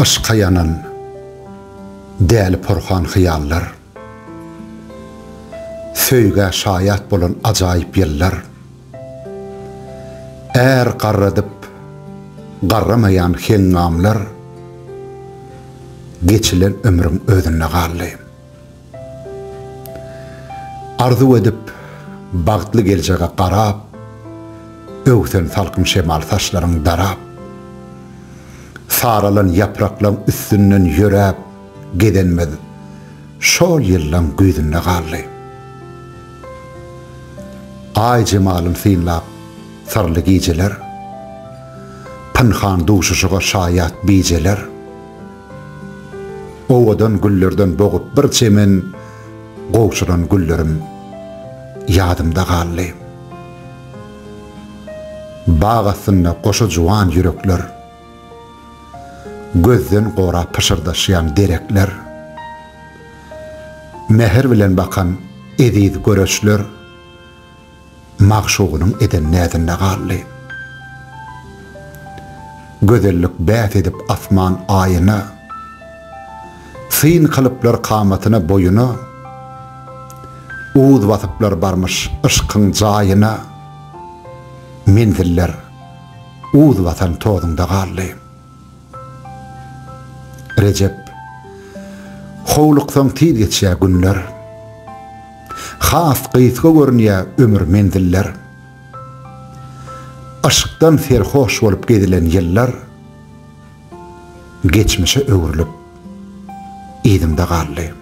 Yşka ýanan däli porhan hyýallar. Söýgä şaýat bolan ajaýyp ýyllar. Är garradyp garramaýan heňňamlar geçilen ömrüň özünde galdy. Arzuw edip, bagtly geljege garap, Öwsen salkyn şemal saçlaryň darap. Saralan ýapraklaň üstünden ýöräp gezenmiz şol ýyllaň güýzünde galdy. Aý jemalyn synlap syrly gijeler, Pynhan duşuşyga şaýat bijeler. Owadan güllerden bogup bir çemen Gowşuran güllerim ýadymda galdy. Bag astynda goşa juwan ýürekler, Gözden gorap pyşyrdaşýan derekler, Mähir bilen bakan eziz göreçler, Magşugynyň eden näzinde galdy. Gözellik bäs edip asman aýyna, Syn kylyplar kamatyna, boýuna, Uz basyplar barmyş yşkyň jaýyna, Menziller uz basan tozuňda galdy. Rejep, howluksaň tiz geçýär günler. Has gysga görünýär ömür menziller. Yşkdan serhoş bolup gezilen ýyllar geçmişe öwrülip yzymda galdy.